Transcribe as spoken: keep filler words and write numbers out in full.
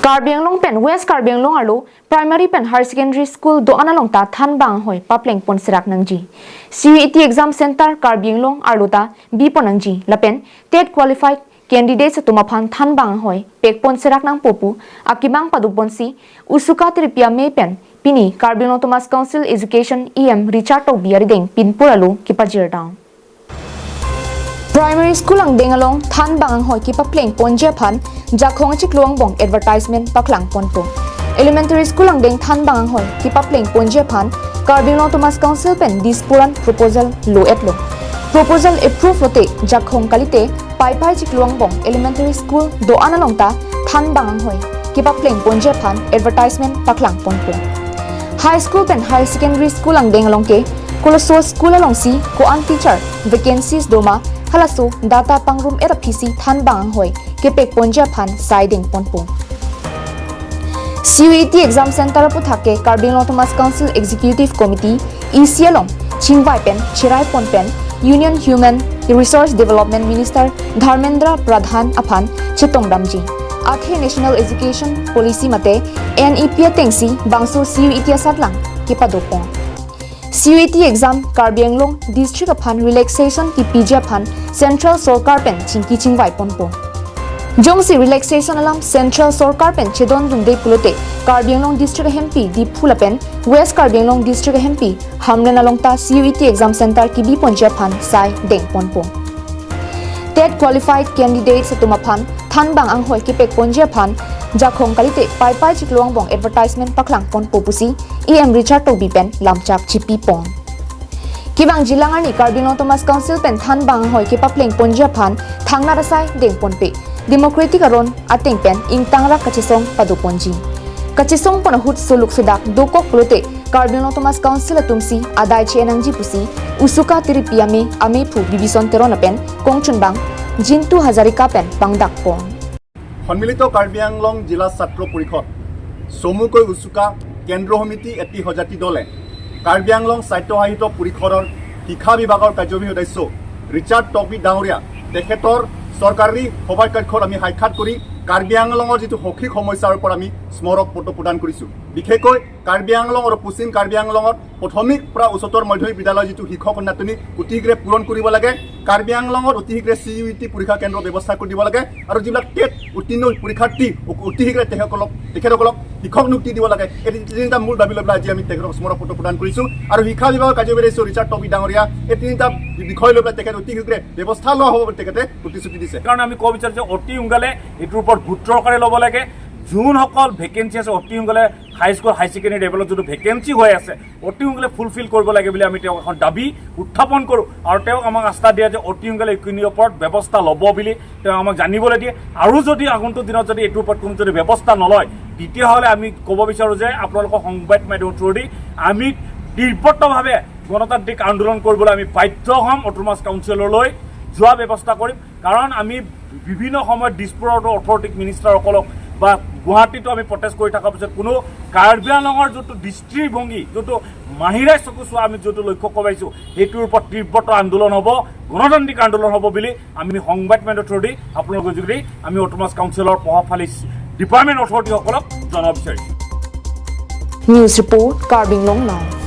Karbi Anglong pen West Karbi Anglong arlo primary pen higher secondary school do-an along ta thanbang anghoi papleng pon serak nangji. C U E T exam center Karbi Anglong arlo ta bi pon nangji lapen TET qualified candidates atum aphan thanbang anghoi pek pon serak nangpo pu akemang pado ponsi Usuka Tiripi Amei pen pini Karbi Anglong Autonomous Council Education E M Richard Tokbi arideng pinpur alo kepajir dam. Primary school angdeng along thanbang anghoi kepapleng ponji aphan Jakhong achiklo angbong advertisement paklang ponpo. Elementary school angdeng thanbang anghoi kepapleng ponji aphan Karbi Anglong Autonomous Council pen Dispur an proposal lo-etlo. Proposal approve lote Jakhong kalite Paipai achiklo angbong elementary school do-an along ta thanbang anghoi kepapleng ponji aphan advertisement paklang ponpo. High school pen higher secondary school angdeng along ke koloso school alongsi ko-an teacher vacancies doma halaso data pangrum-et aphisi thanbang anghoi kepek ponji aphan sai deng ponpo. C U E T exam center aputhak ke Karbi Anglong Autonomous Council Executive Committee E C along chingvai pen chirai pon pen Union Human Resource Development Minister Dharmendra Pradhan aphan chetong damji. Athe National Education Policy mate N E P atengsi bangso C U E T asatlang kepado pon. C U E T exam Karbi Anglong district aphan relaxation kepiji aphan Central Sorkar pen chingki chingvai ponpo. Jongsi relaxation alam Central Sorkar pen chedondunde pulote Karbi Anglong district ahempi Diphu lapen West Karbi Anglong district ahempi Hamren along ta C U E T exam center kebi ponji aphan sai deng ponpo. TET qualified candidates atum aphan thanbang anghoi kepek ponji aphan Jakhong kalite Paipai achiklo angbong advertisement paklang ponpo pusi E M Richard Tokbi pen lamchak chipi pon. Kevangji lang arni Karbi Anglong Autonomous Council pen thanbang anghoi kepapleng ponji aphan thangnat asai deng ponpe. Democratic aron ateng pen ingtangrak kachesong pado ponji. Kachesong pon ahut soluk sodak dokok pulote Karbi Anglong Autonomous Council atumsi adai che-en nangji pusi Usuka Tiripi Amei amephu Bibison Teron lapen kongchunbang Jintu Hazarika pen pangdak pon. সন্মিলিত কাৰ্বি আংলং জিলা ছাত্ৰ পৰিষদ চমুকৈ উচুকা কেন্দ্ৰ সমিতি এটি সজাতি দলে কাৰ্বি আংলং স্বায়ত্তশাসিত পৰিষদৰ শিক্ষা বিভাগৰ কাৰ্যবাহী সদস্য ৰিচাৰ্ড টকবি ডাঙৰীয়া তেখেতৰ চৰকাৰী সভাকক্ষত আমি সাক্ষাৎ কৰি কাৰ্বি আংলঙৰ যিটো শৈক্ষিক সমস্যাৰ ওপৰত আমি স্মাৰক পত্ৰ প্ৰদান কৰিছোঁ। বিশেষকৈ কাৰ্বি আংলং আৰু পশ্চিম কাৰ্বি আংলঙত প্ৰাথমিক পৰা উচ্চতৰ মাধ্যমিক বিদ্যালয়ৰ যিটো শিক্ষক নাটনি অতি শীঘ্ৰে পূৰণ কৰিব লাগে। কাৰ্বি আংলঙত অতি শীঘ্ৰে চি ইউ ই টি পৰীক্ষা কেন্দ্ৰ ব্যৱস্থা কৰি দিব লাগে আৰু যিবিলাক টেট উত্তীৰ্ণ পৰীক্ষাৰ্থী অ- অতি শীঘ্ৰে তেখেতসকলক তেখেতসকলক শিক্ষক নিযুক্তি দিব লাগে। এই তিনিটা মূল দাবী লৈ পেলাই আজি আমি তেখেতক স্মাৰক পত্ৰ প্ৰদান কৰিছোঁ আৰু শিক্ষা বিভাগৰ কাৰ্যবাহী সদস্য ৰিচাৰ্ড টকবি ডাঙৰীয়া এই তিনিটা বিষয় লৈ পেলাই তেখেত অতি শীঘ্ৰে ব্যৱস্থা লোৱা হ'ব বুলি তেখেতে প্ৰতিশ্ৰুতি দিছে। কাৰণ আমি ক'ব বিচাৰোঁ যে অতি সোনকালে এইটোৰ ওপৰত গুৰুত্ব সহকাৰে ল'ব লাগে। যোনসকল ভেকেঞ্চি আছে অতি সোনকালে হাইস্কুল হাই ছেকেণ্ডেৰী লেভেলত যিটো ভেকেঞ্চি হৈ আছে অতি সোনকালে ফুলফিল কৰিব লাগে বুলি আমি তেওঁক এখন দাবী উত্থাপন কৰোঁ আৰু তেওঁক আমাক আস্থা দিয়ে যে অতি সোনকালে এইখিনিৰ ওপৰত ব্যৱস্থা ল'ব বুলি তেওঁ আমাক জানিবলৈ দিয়ে। আৰু যদি আগন্তুক দিনত যদি এইটোৰ ওপৰত কোনো যদি ব্যৱস্থা নলয় তেতিয়াহ'লে আমি ক'ব বিচাৰোঁ যে আপোনালোকৰ সংবাদ মাধ্যমৰ থ্ৰুৱেদি আমি তীব্ৰতাভাৱে গণতান্ত্ৰিক আন্দোলন কৰিবলৈ আমি বাধ্য হ'ম। অট'নমাছ কাউন্সিললৈ যোৱা ব্যৱস্থা কৰিম। কাৰণ আমি বিভিন্ন সময়ত দিছপুৰৰ অথৰিটিক মিনিষ্টাৰসকলক বা গুৱাহাটীতো আমি প্ৰটেষ্ট কৰি থকাৰ পিছত কোনো কাৰ্বি আংলঙৰ যোনটো দৃষ্টিভংগী, যোনটো মাহিৰাই চকু চোৱা আমি যোনটো লক্ষ্য কৰিছোঁ, সেইটোৰ ওপৰত তীব্ৰতৰ আন্দোলন হ'ব, গণতান্ত্ৰিক আন্দোলন হ'ব বুলি আমি সংবাদ মাধ্যমৰ থ্ৰুৱেদি আপোনালোকৰ যোগেদি আমি অট'নমাছ কাউন্সিলৰ প্ৰভাৱশালী ডিপাৰ্টমেণ্ট অথৰিটিসকলক জনাব বিচাৰিছোঁ। News report, Karbi Anglong Live.